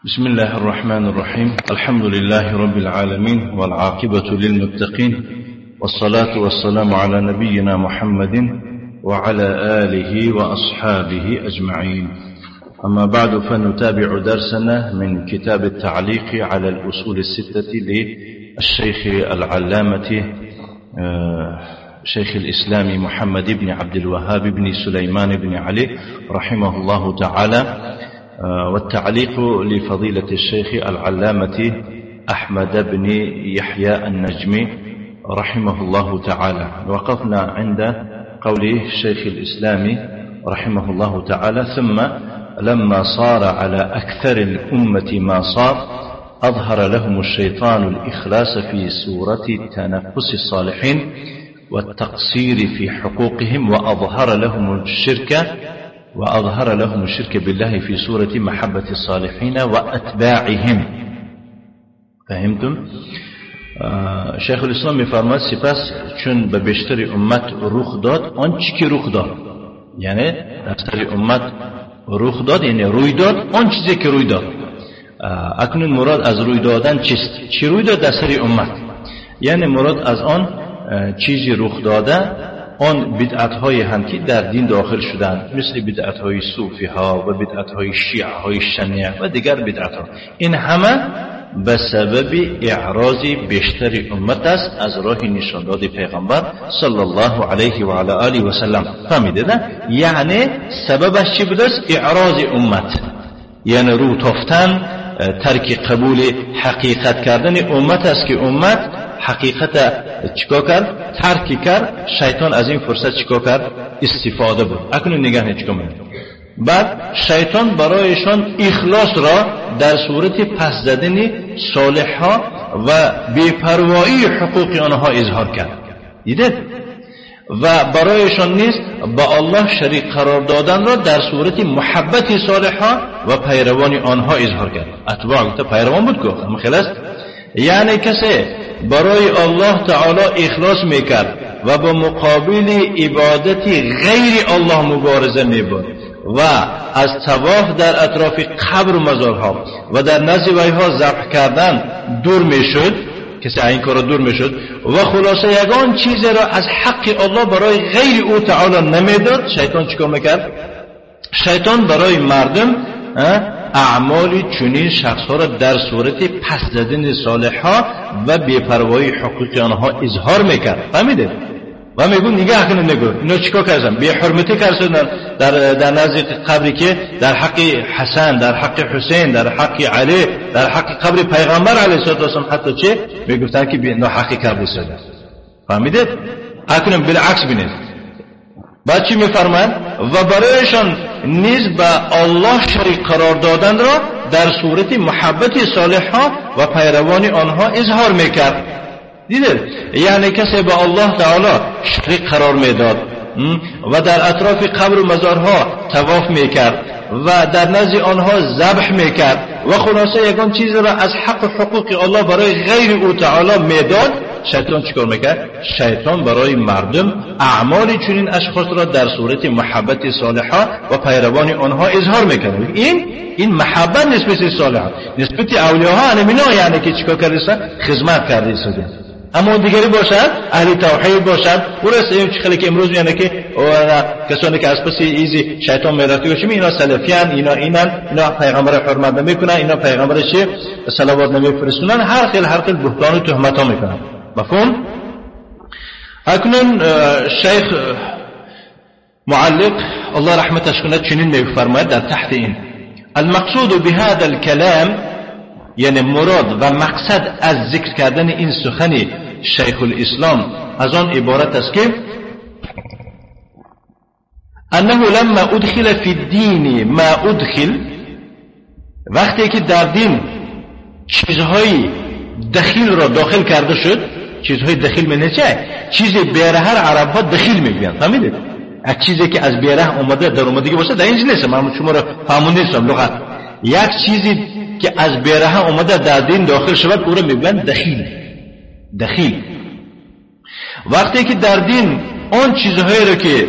بسم الله الرحمن الرحيم. الحمد لله رب العالمين، والعاقبة للمتقين، والصلاة والسلام على نبينا محمد وعلى آله وأصحابه أجمعين. أما بعد، فنتابع درسنا من كتاب التعليق على الأصول الستة للشيخ العلامة شيخ الإسلام محمد بن عبد الوهاب بن سليمان بن علي رحمه الله تعالى، والتعليق لفضيلة الشيخ العلامة أحمد بن يحيى النجمي رحمه الله تعالى. وقفنا عند قول شيخ الإسلام رحمه الله تعالى: ثم لما صار على أكثر الأمة ما صار، أظهر لهم الشيطان الإخلاص في سورة تنقص الصالحين والتقصير في حقوقهم، وأظهر لهم الشرك بالله في صورة محبة الصالحين وأتباعهم. فهمتم؟ شیخ الاسلام میفرماید: سپس چون به بیشتر امت رخ داد آن چی که رخ داد، یعنی در سر امت رخ داد، یعنی روی داد آن چیزی که روی داد. اکنون مراد از روی دادن چیست؟ چی روی داد در سر امت؟ یعنی مراد از آن چیزی رخ داده آن بدعت های هم که در دین داخل شدند، مثل بدعت های صوفی ها و بدعت های شیعه های شنیع و دیگر بدعت ها. این همه به سبب اعراض بیشتر امت است از راه نشانداد پیغمبر صلی الله علیه و علی آله و سلم. فهمیده نه؟ یعنی سببش چی بوده است؟ اعراض امت، یعنی رو تافتن، ترک قبول حقیقت کردن امت است که امت حقیقت چیکار کرد؟ ترک کرد. شیطان از این فرصت چیکار کرد؟ استفاده بود. اکنون نگاه چیکار میکنه؟ بعد شیطان برایشان اخلاص را در صورت پس زدن صالح ها و بی‌پروایی حقوق آنها اظهار کرد. دیدید؟ و برایشان نیز با الله شریک قرار دادن را در صورت محبت صالح ها و پیروان آنها اظهار کرد. اتباع گفته پیروان بود که خلاص. یعنی کسی برای الله تعالی اخلاص میکرد و با مقابل عبادت غیر الله مبارزه میبرد و از طواف در اطراف قبر و مزارها و در نزد ویها ذبح کردن دور میشد، کسی این کار دور میشد و خلاصه یگان چیزی را از حق الله برای غیر او تعالی نمیداد، شیطان چیکار میکرد؟ شیطان برای مردم اعمال چنین شخصها را در صورت پس زدن صالح ها و بی‌پروایی حقوق آنها اظهار میکرد. فهمیدید؟ و میگو نگاه کنید، نگو اینا چیکار کردن؟ بی حرمتی کردن در نزد قبری که در حق حسن، در حق حسین، در حق علی، در حق قبر پیغمبر علیه الصلاه والسلام حتی چه میگفتن که ناحقی کرده شده. فهمیدید؟ اکنون بالعکس بینید. بعد چی میفرمایند؟ و برایشان نیز به الله شریک قرار دادن را در صورت محبت صالح ها و پیروان آنها اظهار میکرد. دیدید؟ یعنی کسی به الله تعالی شریک قرار میداد و در اطراف قبر و مزارها طواف میکرد و در نزد آنها ذبح میکرد و خلاصه یگان چیز را از حق و حقوق الله برای غیر او تعالی میداد، شیطان چیکار میکرد؟ شیطان برای مردم اعمال چنین اشخاص را در صورت محبت صالحا و پیروان آنها اظهار میکرد. این محبت نسبت صالحا، نسبت اولیاها، اینا یعنی که چیکار کرده؟ خدمت کرده. اما دیگری باشد، اهل توحید باشد، او را خیلی که امروز یعنی که کسانی که از پس ایزی شیطان میرفته باشیم، اینا سلفیان، اینا اینن، اینا پیغمبر حرمت نمیکنن، اینا پیغمبر چی صلوات نمیفرستونن، هر خیل بهتان و تهمت ها میکنن. مفهوم؟ اکنون شیخ معلق الله رحمتش کند چنین میفرماید در تحت این: المقصود بهذا الكلام، یعنی مراد و مقصد از ذکر کردن این سخن شیخ الاسلام از آن عبارت است که انه لما ادخل فی الدین ما ادخل، وقتی که در دین چیزهای دخیل را داخل کرده شد. چیزهای دخیل منه چه؟ چیز بیره عرب ها دخیل میگویند. فهمیدید؟ از چیزی که از بیره اومده در اومدگی باشه. در اینجا نیست، من شما را فهمون نیستم لغت. یک چیزی که از بیره اومده در دین داخل شود، او را میگویند دخیل. دخیل. وقتی که در دین آن چیزهایی را که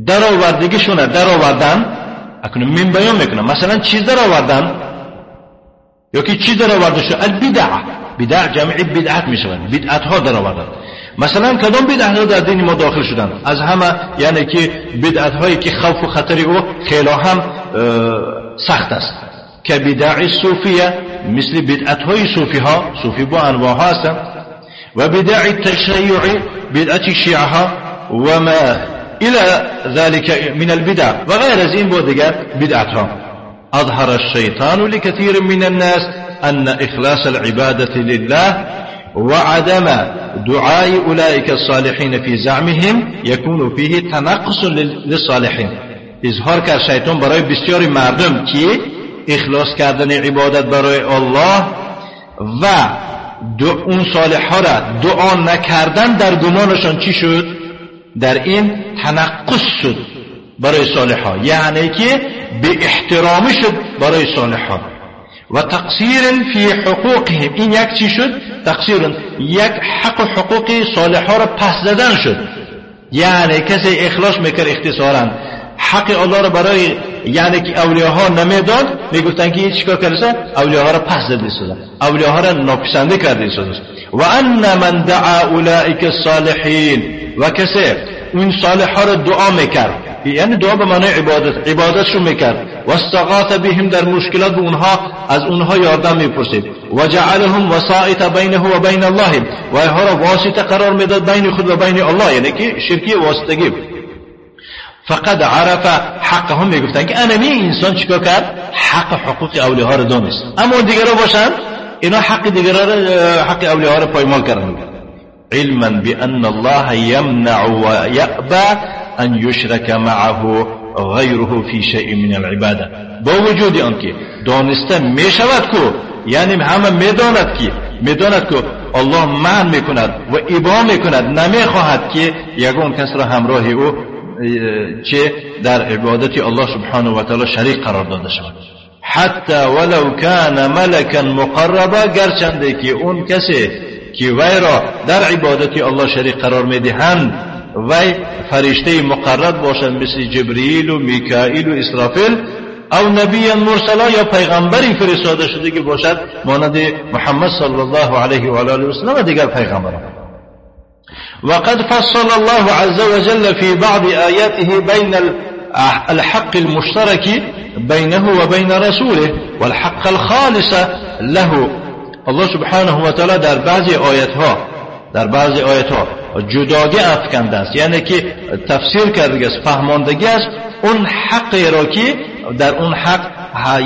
در آوردگیشونه در آوردن، اکنون من بیان میکنم، مثلا چیز در آوردن. یا که چی در آورده شد؟ البدع. بدع جمع بدعت می شود، بدعت ها در آوردن. مثلا کدام بدعت ها در دین ما داخل شدن؟ از همه یعنی که بدعت هایی که خوف و خطر او خیلی هم سخت است، که بدع صوفیه، مثل بدعت های صوفی ها، صوفی با انواع ها هستند، و بدع تشیع، بدعت شیعه ها و ما الى ذلك من البدع و غیر از این با دیگر بدعت ها. أظهر الشيطان لكثير من الناس أن إخلاص العبادة لله وعدم دعاء أولئك الصالحين في زعمهم يكون فيه تنقص للصالحين. اظهار کرد شیطان برای بسیاری مردم که اخلاص کردن عبادت برای الله و اون صالح ها را دعا نکردن در گمانشان چی شد؟ در این تنقص شد برای صالح ها، یعنی که به احترامی شد برای صالح ها. و تقصیر فی حقوقهم، این یک چی شد؟ تقصیر، یک حق و حقوق صالح ها را پس زدن شد. یعنی کسی اخلاص میکرد اختصارا حق الله را برای یعنی که اولیاها نمیداد، میگفتن که این چیکار کرده؟ اولیاها را پس زده شده، اولیاها را ناپسنده کرده شده. و ان من دعا اولئک الصالحین، و کسی اون صالح ها را دعا میکرد، یعنی دعا به معنای عبادت، عبادتشون میکرد، و استغاث بهم، در مشکلات به اونها از اونها یاردم میپرسید، و جعلهم وسائط بینه و بین الله، و اینها را واسطه قرار میداد بین خود و بین الله، یعنی که شرکی واسطگی. فقد عرف حقهم، میگفتن که انمی انسان چیکار کرد؟ حق حقوق اولیاها را دانست، اما دیگرها باشن اینا حق دیگرها را، حق اولیاها را پایمال کردن. علما بأن الله يمنع ويأبى أن يشرك معه غيره في شيء من العبادة. با وجود آنکه دانسته می شود که، یعنی همه میداند که الله منع میکند و ابا میکند، نمیخواهد که یگان کس را همراه او چه در عبادت الله سبحانه و تعالی شریک قرار داده شود. حتی ولو كان ملکا مقربا، گرچنده که اون کسی که وی را در عبادت الله شریک قرار میدهند وی فرشته مقرب باشند، مثل جبرئیل و میکائیل و اسرافیل، او نبی مرسلا، یا پیغمبری فرستاده شده که باشد مانند محمد صلی الله علیه و آله و سلم و دیگر پیغمبران. وقد فصل الله عز وجل في بعض آياته بين الحق المشترك بينه وبين رسوله والحق الخالص له. الله سبحانه وتعالى در بعضی آیتها جداگه افکنده است، یعنی که تفسیر کرده است، فهماندگی است اون حق را که در اون حق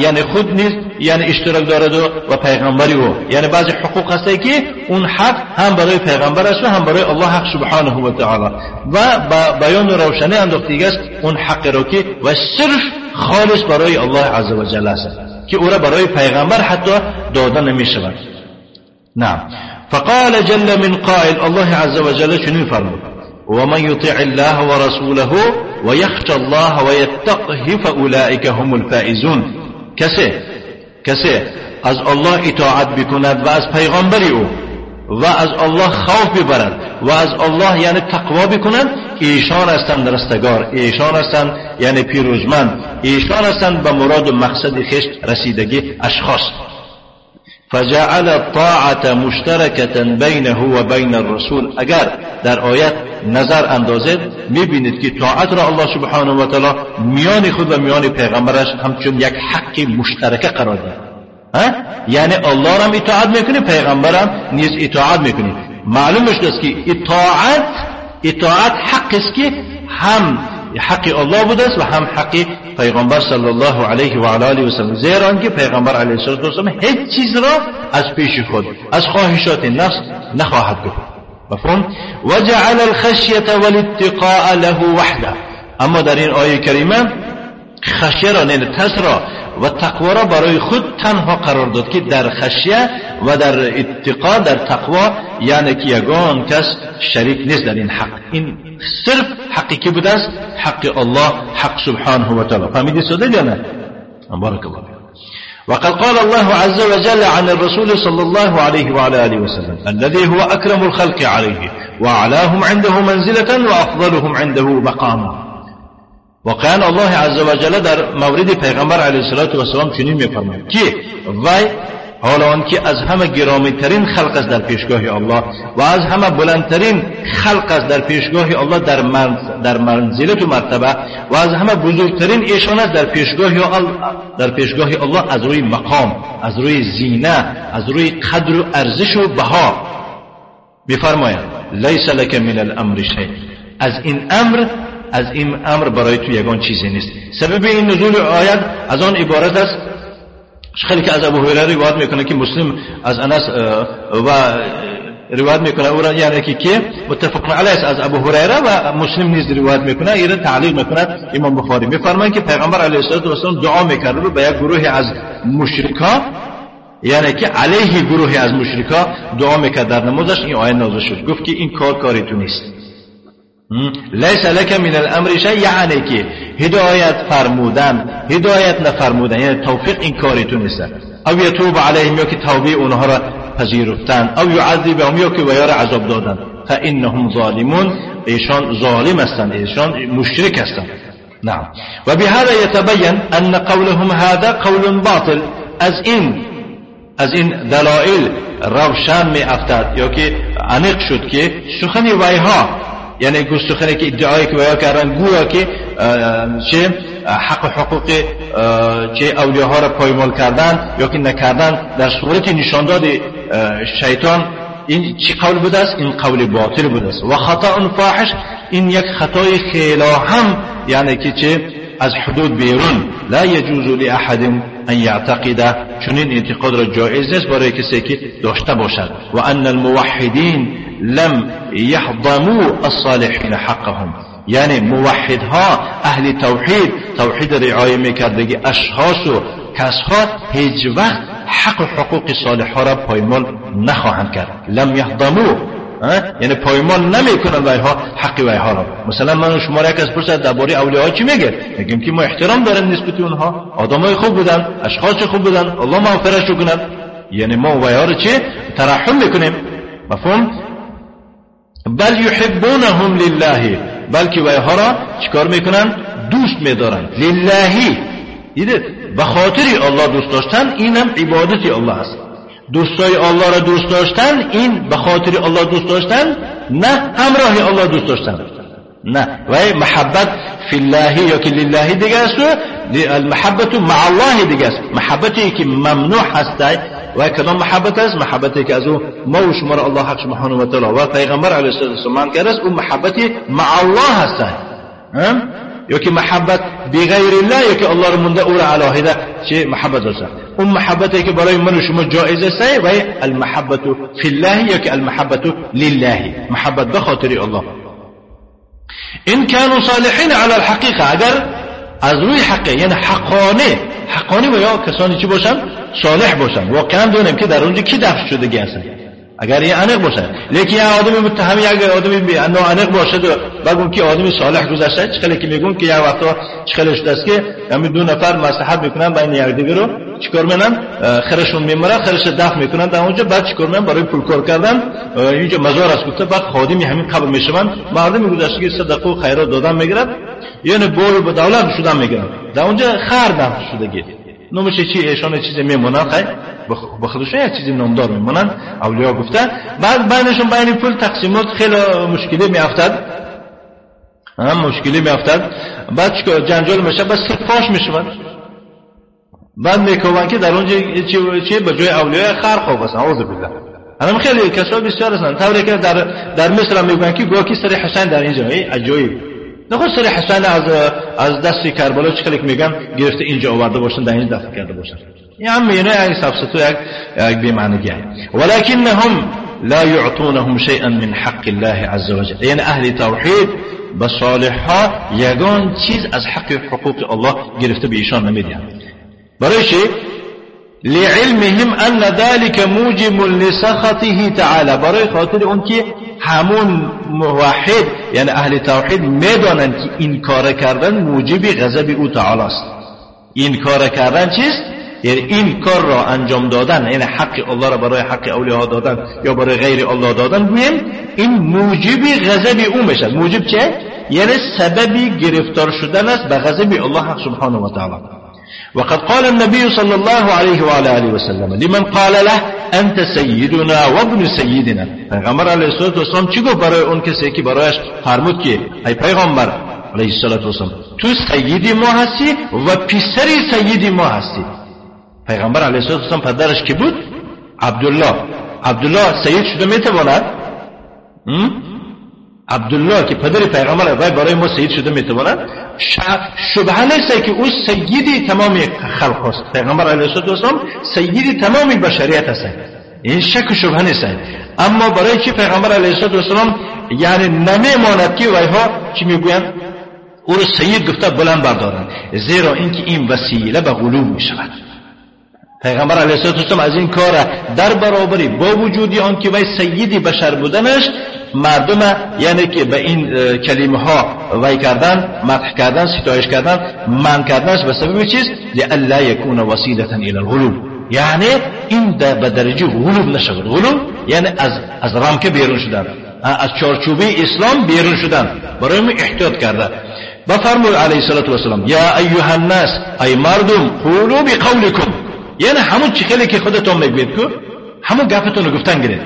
یعنی خود نیست، یعنی اشتراک دارد و پیغمبری او، یعنی بعضی حقوق هسته که اون حق هم برای پیغمبر است و هم برای الله حق سبحانه و تعالی، و با بیان روشنی انداخته است اون حق را که و صرف خالص برای الله عز و جل است که او را برای پیغمبر حتی داده نمی شود. نعم. فقال جل من قائل، الله عز وجل چنین فرمود: ومن يطع الله ورسوله ويخشى الله ويتقه فأولئك هم الفائزون. کسی از الله اطاعت بکند و از پیغمبر او و از الله خوف ببرد و از الله یعنی تقوا بکنند، ایشان هستند رستگار، ایشان هستند یعنی پیروزمند، ایشان هستند به مراد و مقصد خویش رسیدگی اشخاص. فجعل الطاعة مشتركة بينه وبين الرسول. اگر در آیت نظر اندازید میبینید که طاعت را الله سبحانه و تعالی میان خود و میان پیغمبرش همچون یک حق مشترکه قرار داد. یعنی الله را هم اطاعت میکنی، پیغمبرم نیز اطاعت میکنی. معلوم است که اطاعت حق است که هم حق الله بوده است و هم حق پیغمبر صلی الله علیه و آله و سلم، زیرا آنکه پیغمبر علیه الصلاة والسلام هیچ چیز را از پیش خود از خواهشات نفس نخواهد گفت. مفهوم؟ وجعل الخشیة والاتقاء له وحده. اما در این آیه کریمه خشیه را، یعنی ترس را و تقوا را برای خود تنها قرار داد که در خشیه و در اتقا، در تقوا، یعنی که یگان کس شریک نیست در این حق. این صرف حقی که بوده است حق الله، حق سبحانه و تعالی. فهمیدی ساده یا نه؟ بارک الله فیک. وقد قال الله عز وجل عن الرسول صلى الله عليه وعلى آله وسلم الذي هو أكرم الخلق عليه وأعلاهم عنده منزلة وأفضلهم عنده مقاما. واقعا الله عز وجل در مورد پیغمبر علیه الصلاة والسلام چنین می‌فرماید که وی حالا آنکه از همه گرامی‌ترین خلق است در پیشگاه الله و از همه بلندترین خلق است در پیشگاه الله در منزلت و مرتبه و از همه بزرگترین ایشان است در پیشگاه الله از روی مقام، از روی زینه، از روی قدر و ارزش و بها. می‌فرماید لیس لک من الامر شیء، از این امر برای تو یگان چیزی نیست. سبب این نزول آیت از آن عبارت است خیلی که از ابو هریره روایت میکنه که مسلم از انس و روایت میکنه او را، یعنی که متفق علیه از ابو هریره و مسلم نیز روایت میکنه، این تعلیق میکنه امام بخاری. میفرمایند که پیغمبر علیه الصلاه و السلام دعا میکرد به یک گروه از مشرکا، یعنی که علیه گروهی از مشرکا دعا میکرد در نمازش، این آیه نازل شد، گفت که این کار کاری تو نیست. لیس لک من الامر شیء، یعنی که هدایت فرمودن، هدایت نفرمودن، یعنی توفیق این کاری تو نیست. او یتوب علیهم، یا که توبه اونها را پذیرفتن، او یعذبهم، یا که ویا را عذاب دادن. فانهم ظالمون، ایشان ظالم هستند، ایشان مشرک هستند. نعم. و بهذا يتبين ان قولهم هذا قول باطل. از این دلائل روشن می افتد یا که عمیق شد که سخن ویها، یعنی سخنی که ادعایی که ویا کردن گویا که چه حق و حقوق چه اولیاها را پایمال کردن یا که نکردن در صورت نشانداد شیطان، این چی قول بوده است؟ این قول باطل بوده است و خطا فاحش، این یک خطای خیلی هم، یعنی که چه از حدود بیرون. لا يجوز لأحد أن يعتقد، چنین اعتقاد را جایز نیست برای کسی که داشته باشد. و ان الموحدین لم يهضموا الصالحین حقهم، یعنی موحدها اهل توحید، توحید رعایه میکردگی اشخاص و کسها هیچ وقت حق و حقوق صالحها را پایمال نخواهند کرد. لم يهضموا یعنی پایمال نمیکنن ویها حق ویها را. مثلا من و شما را یک از پرسد درباره اولیاها چی میگه، میگیم که ما احترام داریم نسبت اونها، آدمای خوب بودن، اشخاص خوب بودن، الله مغفرتش کنه، یعنی ما ویها را چه ترحم میکنیم. مفهوم؟ بل یحبونهم لله، بلکه ویها را چیکار میکنن؟ دوست میدارن. للهی دیدید، به خاطر الله دوست داشتن، اینم عبادت الله است. دوستای الله را دوست داشتن، این به خاطر الله دوست داشتن، نه همراه الله دوست داشتن، نه. و محبت فی الله یا که لله دیگه است و المحبت مع الله دیگه است. محبتی که ممنوع هست و کدام محبت است؟ محبتی که از او ما و شما را الله حق سبحانه و تعالی و پیغمبر علیه السلام کرده است، او محبتی مع الله هست. یا که محبت بغیر الله، یا که الله را مونده او را علاهده چه محبت داشته، اون محبتی که برای من و شما جایز است و المحبت فی الله یا که المحبت لله، محبت به خاطر الله. ان كانوا صالحین علی الحقیقه، اگر از روی حقه، یعنی حقانه، حقانی و یا کسانی چی باشن؟ صالح باشن. واقعا دونیم که در اونجا کی دفن شدگی هستن، اگر این عمیق باشد. لیکن یه آدمی متهم، یک آدمی ناعمیق باشد و بگم که آدمی صالح گذشته، چخلی که میگم که یه وقتا چخلی شده است که همین دو نفر مصلحت میکنن بین یکدیگه رو چیکار میکنن؟ خرشون میمره، خرش دفن میکنن در اونجا، بعد چیکار میکنن؟ برای پول کار کردن اینجا مزار است گفته، بعد خادمی همین قبر میشوند، مردم گذشته صدقه و خیرات دادن میگیرن، یعنی بول به دولت شدن میگیرن، در اونجا خر دفن شدگی نامش چی؟ ایشان چیزی میمونن، خیر به خودشون یک چیزی نامدار میمونن، اولیا گفته. بعد بینشون بین پول تقسیمات خیلی مشکلی میافتد، هم مشکلی میافتد، بعد جنجال میشه، بعد فاش میشوند، بعد میکوبن که در اونجا چی به جای اولیا خر خواب است، اعوذ بالله. هم خیلی کسا بسیار هستن، طوری که در مصر هم میگن که گویا که سر حسین در اینجا، ای عجایب، نخواست سر حسین از دست کربلا چه که میگن گرفته اینجا آورده باشن، در اینجا دفن کرده باشن. این هم اینه یک سفسطه، یک بی‌معنیه. ولكنهم لا يعطونهم شيئا من حق الله عز وجل، یعنی اهل توحید به صالحها یگان چیز از حق حقوق الله گرفته به ایشان نمیدهند. برای چی؟ لعلمهم ان ذلك موجب لسخطه تعالى، برای خاطر اون که همون موحد یعنی اهل توحید میدانند که این کار کردن موجب غضب او تعالی است. این کار کردن چیست؟ یعنی این کار را انجام دادن، یعنی حق الله را برای حق اولیاء دادن یا برای غیر الله دادن، گوییم این موجب غضب او میشد. موجب چه؟ یعنی سبب گرفتار شدن است به غضب الله سبحانه و تعالی. وقد قال النبي صلى الله عليه وعلى آله وسلم لمن قال له أنت سيدنا وابن سيدنا. پیغمبر علیه الصلاة والسلام چی گفت برای اون کسی که برایش فرمود که ای پیغمبر علیه الصلاة والسلام تو سیدی ما هستی و پسری سیدی ما هستی. پیغمبر علیه الصلاة والسلام پدرش کی بود؟ عبدالله. عبدالله سید شده میتواند؟ عبدالله که پدر پیغمبر وی برای ما سید شده میتواند؟ شبهه نیست که او سیدی تمام خلق است. پیغمبر علیه الصلاة والسلام سیدی تمام بشریت است، این شک و شبهه نیست. اما برای چی پیغمبر علیه الصلاة والسلام یعنی نمیماند که ویها چی میگویند او رو سید گفته بلند بردارند؟ زیرا اینکه این وسیله به غلو میشود. پیغمبر علیه الصلاة والسلام از این کار در برابری با وجودی آن که وی سیدی بشر بودنش مردم یعنی که به این کلمه ها وی کردن، مدح کردن، ستایش کردن، من کردنش به سبب چیز؟ لئلا یکون وسیلة الی الغلو، یعنی این به درجه غلو نشود. غلو یعنی از رامکه بیرون شدن، از چارچوبه اسلام بیرون شدن. برای ما احتیاط کرده. بفرمود علیه الصلاة والسلام یا ایها الناس، ای مردم، قولوا بقولکم، یعنی همون چی خیلی که خودتون میگوید کو همون گپتون رو گفتن گیرید.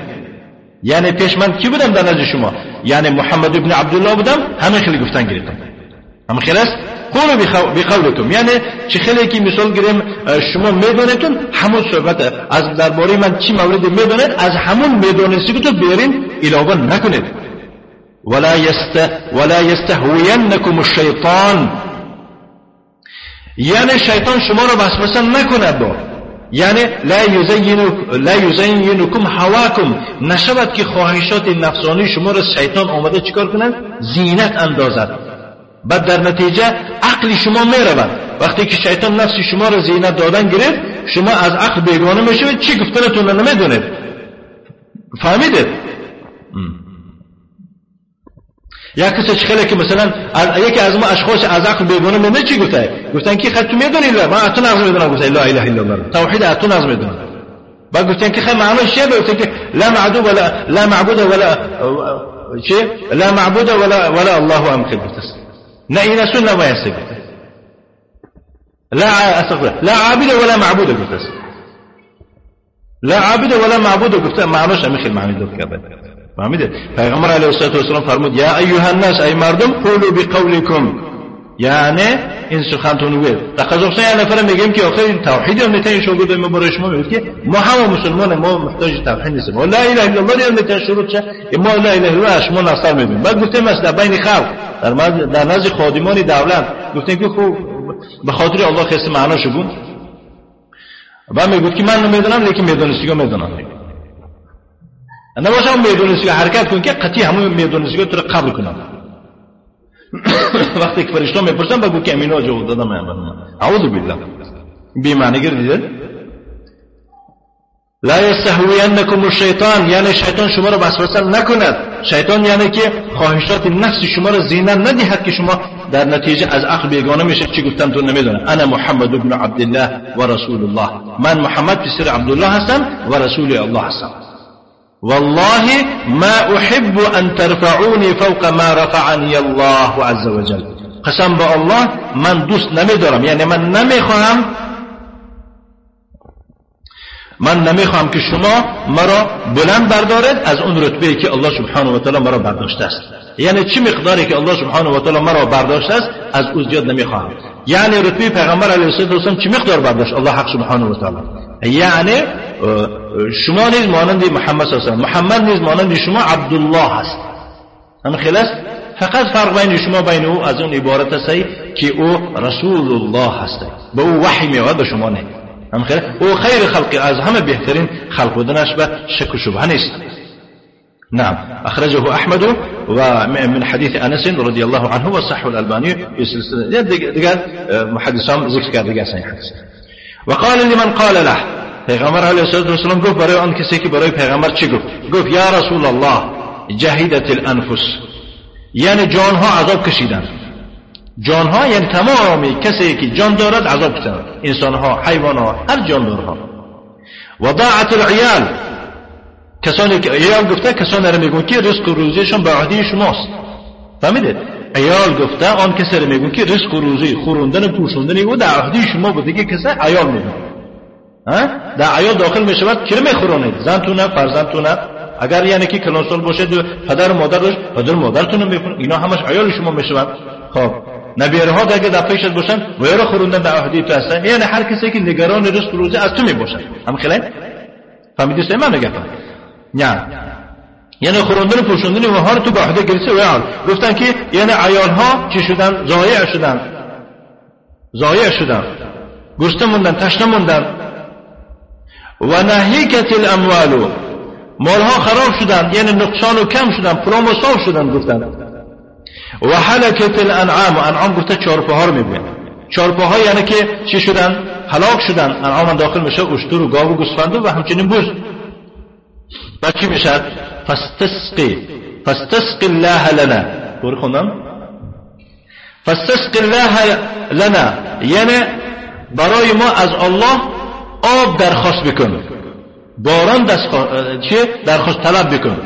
یعنی پیش من کی بودم در نزد شما؟ یعنی محمد ابن عبدالله بودم، همین خیلی گفتن گرفتم. همین خیلی است قولوا بقولکم، یعنی چی خیلی که مثال گیریم شما میدونیتون همون صحبت از درباره من چی مورد میدونید از همون میدونستی که تو بیرین علاوه نکنید. ولا یستهوینکم الشیطان، یعنی شیطان شما رو وسوسه نکند با، یعنی لا یزینکم هواکم، نشود که خواهشات نفسانی شما را شیطان آمده چیکار کند؟ زینت اندازد. بعد در نتیجه عقل شما میرود. وقتی که شیطان نفس شما را زینت دادن گرفت شما از عقل بیگانه میشوید، چی گفتنتون نمیدونید. فهمیدید؟ یک کسی چخله که مثلا یکی از ما اشخاص از عقل بیگانه میده چی گفته؟ گفتن که خب تو میدونی من اتون نغز میدونم. گفته لا اله الا الله، توحید اتون نغز میدونم. بعد گفتن که خب معنیش چیه؟ گفتن که لا معبود ولا لا معبود ولا چی؟ لا معبود ولا الله ام خب گفته نه این اصلا نه وایسه گفته لا استغفر لا عابد ولا معبود گفته لا عابد ولا معبود گفته. معنیش همین خیلی معنی داد کرده. فهمیده؟ پیغمبر علیه الصلاة والسلام فرمود یا ایها الناس، ای مردم، قولوا بقولکم، یعنی این سخنتون گوید. در قزاقستان یه نفر میگیم که آخر این توحید هم میتونی شاگرد ما برای شما میگه که ما همه مسلمان، ما محتاج توحید نیستیم، ما لا اله الا الله هم میتونی شروع شه، ما لا اله الا الله شما نصر میبینیم. بعد گفتیم مثلا بین خلق در نزد خادمان دولت گفتیم که خب به خاطر الله خیلی معناشو بود. بعد میگفت که من نمیدونم لیکن میدونستیگا میدونم. نباشه هم میدونستیگا حرکت کن که قطعی همون میدونستیگا تو رو قبل کنم. وقتی که فرشته میپرسن بگو که امینا جواب دادم. اعوذ بالله. بی معنی گردید. لا یستهوینکم الشیطان، یعنی شیطان شما رو وسوسه نکند. شیطان یعنی که خواهشات نفس شما رو زینت ندهد که شما در نتیجه از عقل بیگانه میشه. چی گفتم تو نمیدونم. انا محمد ابن عبدالله و رسول الله، من محمد پسر عبدالله هستم و رسول الله هستم. والله ما احب ان ترفعوني فوق ما رفعني الله عز وجل. قسم به الله من دوست نمیدارم، یعنی من نمیخواهم که شما مرا بلند بردارید از اون رتبه که الله سبحانه و تعالی مرا برداشته است. یعنی چه مقداری که الله سبحانه و تعالی مرا برداشته است از او زیاد نمیخواهم. یعنی رتبه پیغمبر علیه الصلاة والسلام چه مقدار برداشت الله حق سبحانه و تعالی؟ یعنی شما نیز مانند محمد صلی الله علیه و سلم، محمد نیز مانند شما عبدالله است. همین خیلی است. فقط فرق بین شما بین او از اون عبارت است که او رسول الله هست، به او وحی میاد به شما نه. هم خیر او خیر خلق، از همه بهترین خلق بودنش به شک و شبهه نیست. نعم. أخرجه أحمد ومن حديث أنس رضي الله عنه وصحه الألباني في سلسلة دیگر محدثان ذکر کرده دیگر صحیح حدیث. وقال لمن قال له، پیغمبر علیه الصلاة والسلام گفت برای آن کسی که برای پیغمبر چی گفت؟ گفت یا رسول الله جهدت الانفس، یعنی جانها عذاب کشیدن. جانها یعنی تمامی کسی که جان دارد عذاب کشیدن، انسانها، حیوانها، هر جاندارها. و ضاعت العیال، کسانی که عیال گفته کسانی را میگن که رزق و روزیشان به عهده شماست. فهمیدید؟ عیال گفته آن کسی رو میگن که رزق و روزی خوروندن و پوشوندن او در عهده شما بوده که کسی عیال میگن. در عیال داخل میشود کی میخورانید؟ زنتونه، فرزندتونه. اگر یعنی که کلانسال باشه پدر و مادر داشت، پدر و مادرتون رو میخورن، اینا همش عیال شما میشوند. خب نبیره ها اگه در پیشت باشن و یارو خوروندن در عهده تو هستن. یعنی هر کسی که نگران رزق و روزی از تو میباشن. هم خیلی فهمیدی سه من میگم؟ نه، یعنی خوروندن و پوشوندن اونها رو تو به عهده گرفتی. و عیال گفتن که یعنی عیال ها چی شدن؟ ضایع شدن، ضایع شدن، گرسنه موندن، تشنه موندن. و نهیکت الاموال، مالها خراب شدن، یعنی نقصان و کم شدن، پولام و صاف شدن گفتن. و هلکت الانعام، انعام گفته چارپاها رو میگوین. چارپاها یعنی که چی شدن؟ هلاک شدن. انعام داخل میشه اشتر و گاو و گوسفند و همچنین بز. بعد چی میشه؟ فاستسقی الله لنا. دوری خوندم؟ فاستسقی الله لنا یعنی برای ما از الله آب درخواست بکن، باران چی درخواست طلب بکن.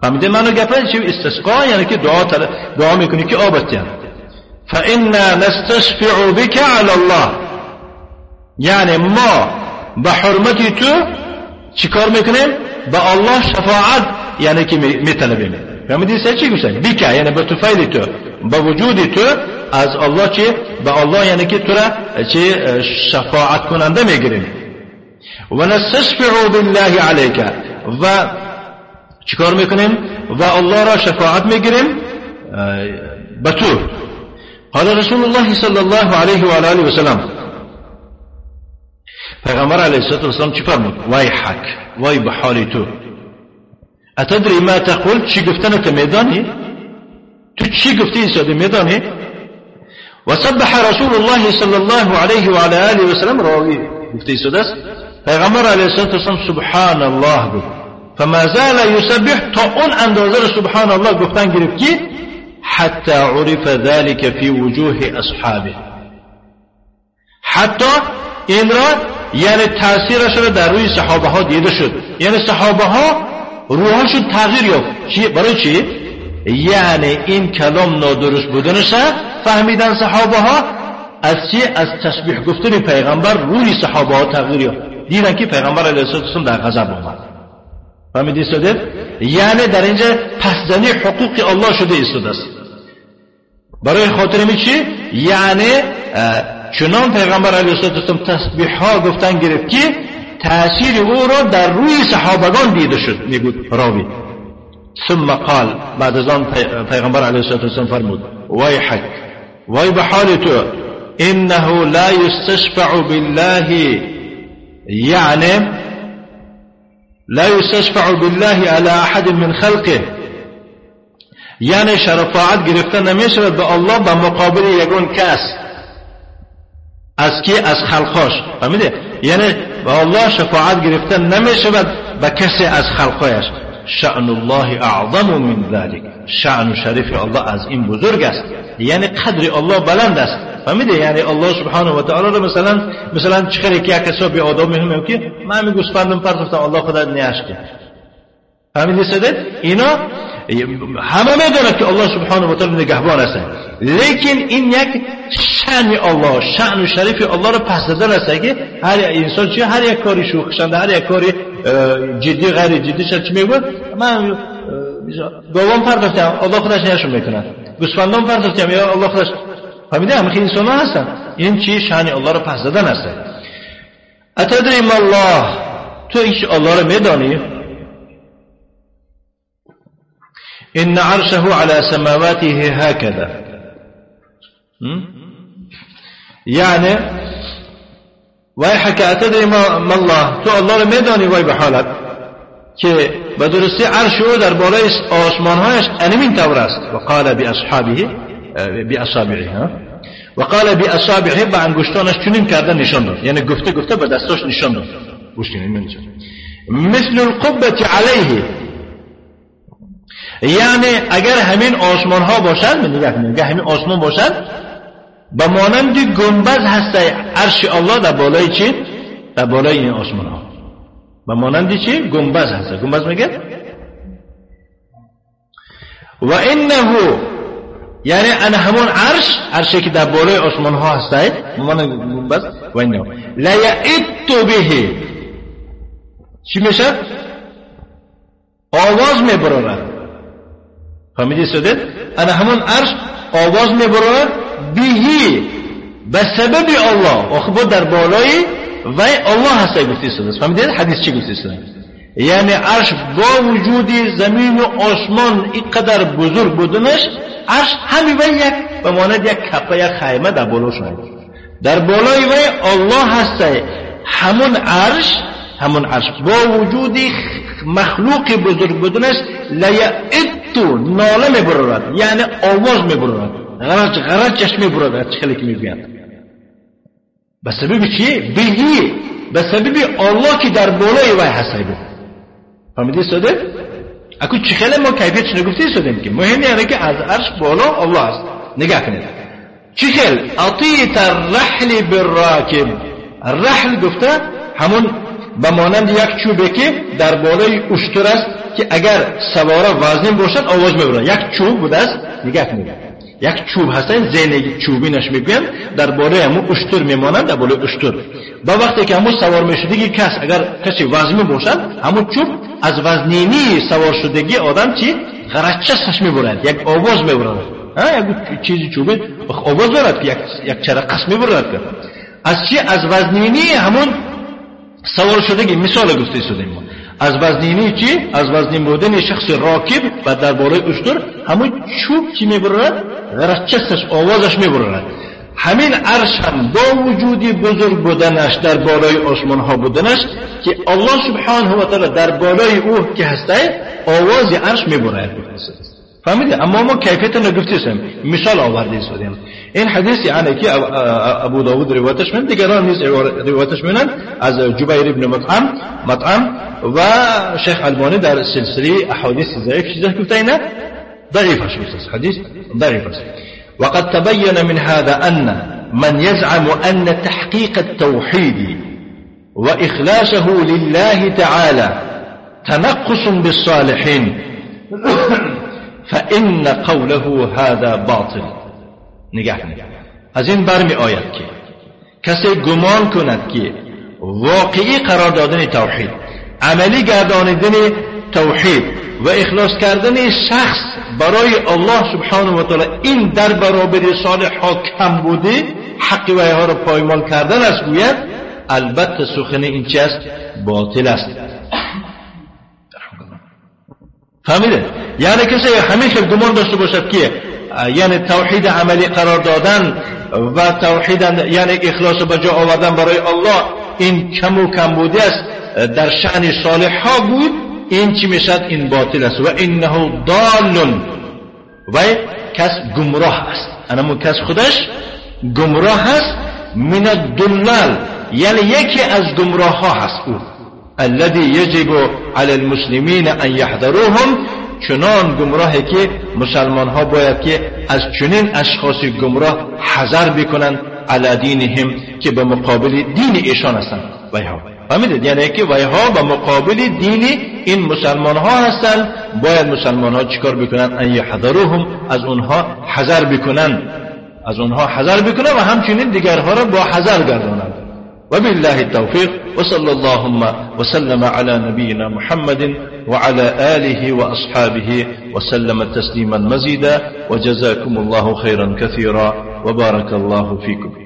فهمیده منو گپه چی؟ استسقا یعنی که دعا میکنی که آب است. فإنا نستشفع بك على الله، یعنی ما به حرمتی تو چیکار میکنیم؟ به الله شفاعت یعنی که میطلبیم. فهمیدی سه چی گفتن؟ بیکه یعنی به توفیل تو، به وجود تو از الله چی؟ به الله یعنی که تو را چی شفاعت کننده میگیریم. و نستشفع بالله علیک، و چیکار میکنیم؟ و الله را شفاعت میگیریم به تو. قال رسول الله صلی الله علیه و آله و سلم، پیغمبر علیه الصلاة والسلام چی فرمود؟ ویحک، وای به حال تو. اتدری ما تقول، چی گفتنت میدانی؟ تو چی گفتی ایستاده میدانی؟ و سبح رسول الله صلی الله علیه و آله و سلم، راوی گفته ایستاده است پیغمبر علیه الصلاة والسلام سبحان الله گفت. فما زال یسبح، تا اون اندازه رو سبحان الله گفتن گرفت که حتی عرف ذلك في وجوه اصحابه، حتی این را یعنی تاثیرش را در روی صحابه ها دیده شد. یعنی صحابه ها روحشون تغییر یافت. چی؟ برای چی؟ یعنی این کلام نادرست بودنش فهمیدن صحابه ها از چی؟ از تسبیح گفتن پیغمبر روی صحابه ها تغییر یافت. دیدن که پیغمبر علیه السلام در غضب آمد. فهمیدی ایستاده؟ یعنی در اینجا پسزنی حقوق الله شده ایستاده است. برای خاطر می چی؟ یعنی چنان پیغمبر علیه السلام تسبیح ها گفتن گرفت که تأثیر او را در روی صحابگان دیده شد. میگود راوی ثم قال، بعد از آن پیغمبر علیه السلام فرمود ویحک، وای به حال تو، انه لا یستشفع بالله، یعنی لا یستشفع بالله على احد من خلقه، یعنی شفاعت گرفته نمیشود به الله به مقابل یگون کس از کی؟ از خلقاش. فهمیده؟ یعنی به الله شفاعت گرفته نمیشود به کسی از خلقایش. شأن الله اعظم من ذلك، شأن شریف الله از این بزرگ است، یعنی قدر الله بلند است. فهمیده؟ یعنی الله سبحانه و تعالی رو مثلا چخری که یک کسا بی آداب میهم که من می گوسفندم پرتفتم الله خدا نیاش کرد. فهمیدی سده؟ اینا همه میدونند که الله سبحانه و تعالی نگهبان است، لیکن این یک شأن الله، شأن و شریف الله رو پس دادن است که هر انسان چی، هر یک کاری شوخشنده، هر یک کاری جدی غیر جدی شد چی میگه؟ من گاوام پرداختم الله خودش نشون میکنه، گوسفندام پرداختم یا الله خودش. فهمیده؟ همه انسان ها هستن. این چی؟ شأن الله رو پس دادن است. اتدری ما الله، تو ایش الله رو میدانی؟ إن عرشه على سماواته هكذا، يعني ويحك أتدري ما الله، تو الله رو میدانی وای به حالت که به درستی عرش او در بالای آسمانهایش انمین طور است. وقال بأصحابه بأصابعه، وقال بأصابعه، به انگشتانش چنین کردن نشان داد، یعنی گفته گفته به دستاش نشان داد. گوش کنید، مثل القبة علیه، یعنی اگر همین آسمان ها باشند، من نگاه همین آسمان باشند، به مانند گنبد هست عرش الله در بالای چی؟ در بالای این آسمان ها به مانند چی؟ گنبد هست. گنبد میگه و انه یعنی انا همون عرش، عرشی که در بالای آسمان ها هستید، من بس و اینا لیئت به چی میشه؟ آواز میبرارد. فهمیدی سودت؟ انا همون عرش آواز میبرارد بهی به سبب الله. آخه بود در بالای وی الله هستی گفتی سودت. فهمیدید حدیث چی گفتی سودت؟ یعنی عرش با وجود زمین و آسمان اینقدر بزرگ بودنش، عرش همین وی یک به مانند یک کپه یک خیمه در بالاش نگفت. در بالای وی الله هستی. همون عرش، همون عرش با وجود مخلوق بزرگ بودنش لیئتو ناله میبرارد، یعنی آواز میبرارد، غرج غرجش میبرارد، چه خیلی که میگویند. به سبب چی؟ بهی، به سبب الله که در بالای وی هستی بود. فهمیدی ساده؟ اكو چه خیلی ما کیفیتش نگفتی سادیم که مهم یعنی که از عرش بالا الله است. نگاه کنید چه خیلی اطیت الرحل بالراکب. الرحل گفته همون به مانند یک چوبه که در بالای اشتر است که اگر سواره وزنین باشد آواز میبرد. یک چوب بوده است، نگاه کنید یک چوب هستن زین چوبینش میگویند در بالای همون اشتر میمانند، در بالای اشتر. با وقتی که همون سوار میشدگی کس اگر کسی وزنی باشد همون چوب از وزنینی سوار شدگی آدم چی غرچسش میبرد، یک آواز میبرد. ها یک چیزی چوبی آواز میبرد که یک چرقس میبرد. از چی؟ از وزنینی همون سوار شدگی. مثال گفته شدیم ما از وزنینی چی؟ از وزنین بودن شخص راکب و در بالای اشتر همون چوب چی میبرد؟ غرچسش آوازش میبرد. همین عرش هم با وجودی بزرگ بودنش در بالای آسمان ها بودنش که الله سبحانه و تعالی در بالای او که هسته آواز عرش میبرد. فهمیدی؟ اما ما کیفیت نگفتیم، مثال آورده شدیم. این حدیث یعنی که ابو داود روایتش من، دیگران نیز روایتش منن از جبیر ابن مطعم و شیخ البانی در سلسله احادیث ضعیف چیزا گفته اینا ضعیف است، حدیث ضعیف است. وقد تبين من هذا أن من يزعم أن تحقيق التوحيد وإخلاصه لله تعالى تنقص بالصالحين فإن قوله هذا باطل. نگاه کنید از این برمی آید که کسی گمان کند که واقعی قرار دادن توحید، عملی گردانیدن توحید و اخلاص کردن شخص برای الله سبحانه و تعالی این در برابر صالح ها کم بوده، حق ویها را پایمال کردن است، گوید البته سخن این چی است؟ باطل است. فهمیده؟ یعنی کسی همیشه گمان داشته باشد که یعنی توحید عملی قرار دادن و توحید یعنی اخلاص به جا آوردن برای الله این کم و کم بوده است در شأن صالح ها بود، این چی میشد؟ این باطل است. و انه ضال، و کس گمراه است، انمون کس خودش گمراه است. من الضلال یعنی یکی از گمراه ها هست او. الذي يجب على المسلمين ان يحذروهم، چنان گمراهی که مسلمان ها باید که از چنین اشخاص گمراه حذر بکنند علی دینهم که به مقابل دین ایشان هستند. ویها فهمیدید؟ یعنی که ویها به مقابل دین این مسلمان ها هستند، باید مسلمان ها چیکار بکنند؟ ان یحذروهم، از اونها حذر بکنند، از اونها حذر بکنند و همچنین دیگرها را با حذر گردانند. وبالله التوفيق، وصلى اللهم وسلم على نبينا محمد وعلى آله وأصحابه وسلم تسليما مزيدا، وجزاكم الله خيرا كثيرا وبارك الله فيكم.